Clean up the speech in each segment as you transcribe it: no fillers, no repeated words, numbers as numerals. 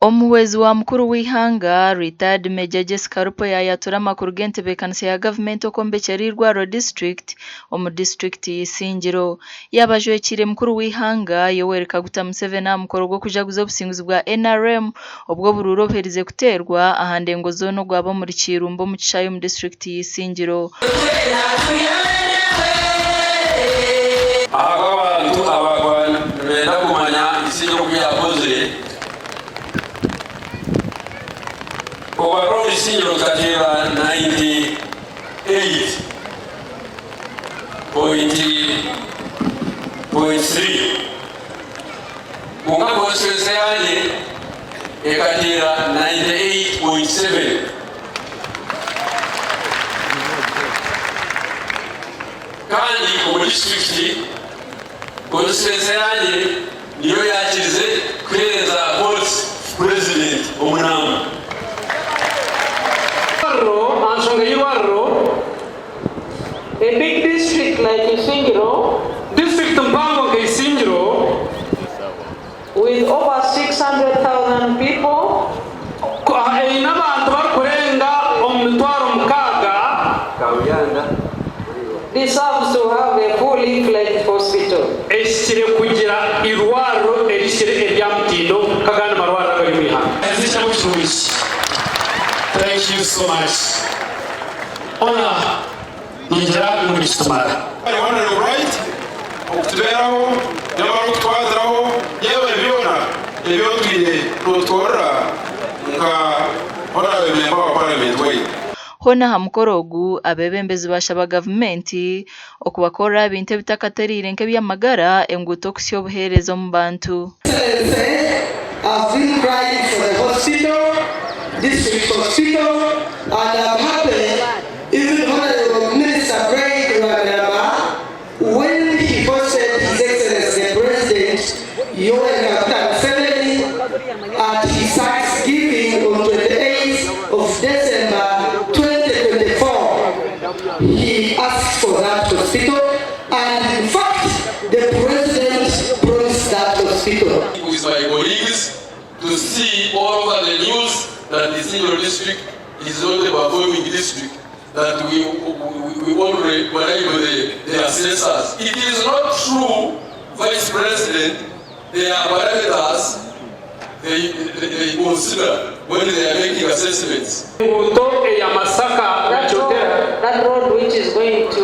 Omuhwezi wa mukuru w'eihanga, Retired Major Jessica Alupo yaayatura amakuru g'entebeekanisa ya gavumenti okwombekyera eirwariro disiturikiti omu disiturikiti ya Isingiro. Yaaba ajwekiire mukuru w'eihanga, Yoweri Kaguta Museveni aha mukoro gw'okujaguza obusinguzi bwa NRM obw'oburuuru obuherize kuteerwa aha ndengo zoona ogwaba omuri Kyirumba omu kishaayi omu disiturikiti ya Isingiro. Ahabw'abantu abakuba nibenda kumanya Isingiro oku yakozire, Overall Isingiro tukateeba 98.3 kwonka constituency yangye ekateera 98.7. Kandi omu disiturikiti, constituency yangye niyo yaakirize kuheereza votes Purezidenti omu namba. Aha nshonga y'eirwariro. A big district like Isingiro. Disiturikiti mpango nka Isingiro. With over 600,000 people. Eine abantu barikurenga omu 60,000. Deserves to have a fully fledged hospital. Ehikire kugira eirwariro erihikire erya mutindo nk'agandi marwariro agari omu ihanga. Ekirabo kirungi. Thank you so much. Ona ningira ngu nikitumara. Honourable Bright okutubeeraho n'abarikutwaziraho yebare byona ebi otwire notukorera nka Honourable Member wa Parliament waitu. Hoona aha mukoro ogu, abeebembezi baashaba gavumenti okubakorera aha bintu ebitakatereire nk'eby'amagara, enguuto okuhitsya obuheereza omu bantu. Excellency, I've been crying for the hospital, district hospital, and I'm happy even Honourable Minister Craig Rwamirama when he hosted His Excellency the President Yoweri Kaguta Museveni at his thanksgiving on 28th of December 2024, he asked for that hospital and in fact the president promised that hospital. With my colleagues to see all over the news that the Isingiro district is not a performing district, that we, we, we only bribe the, the assessors. It is not true, Vice President, there are parameters they, they, they consider when they are making assessments. Enguuto eya Masaka na That Kyotera. road, that road which is going to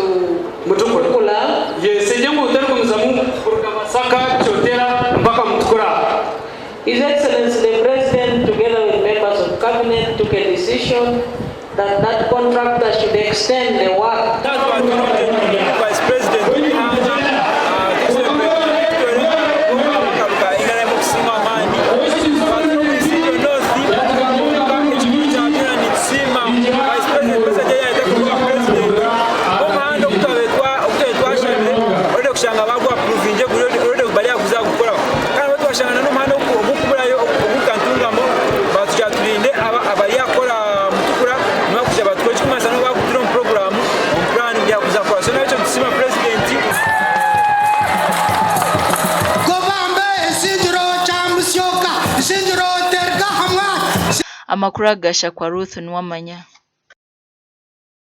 Mutukura. Mutukula. Yes, egyo enguuto erikugumizamu kuruga Masaka, Kyotera mpaka Mutukura. His Excellency the President together with members of cabinet took a decision that that contractor should extend the work. Vice President w'eihanga tu celebrate victory kwonka akakaru ka NRM okusinga amaani. Twatuura omuri Isingiro North kwonka ekikuru kya byona nitusiima Vice President message ei yayeta kuruga aha President nk'omuhanda ogu twabaire twashabire already kushanga bagu approvinge guri already bari aha kuza kugukoraho kandi nabwo twashanga n'omuhanda ogurikuburayo ogurikuruga Ntungamo batugira turinde abari aha kukora Mutukura nibo bakwija batukore ekirikumanyisa nabo baakutwire omu puroguraamu omu puraani buri aha kuza kukora so n'ahabw'ekyo nitusiima Purezidenti. Amakuru aga gashakwa Ruth Nuwamanya.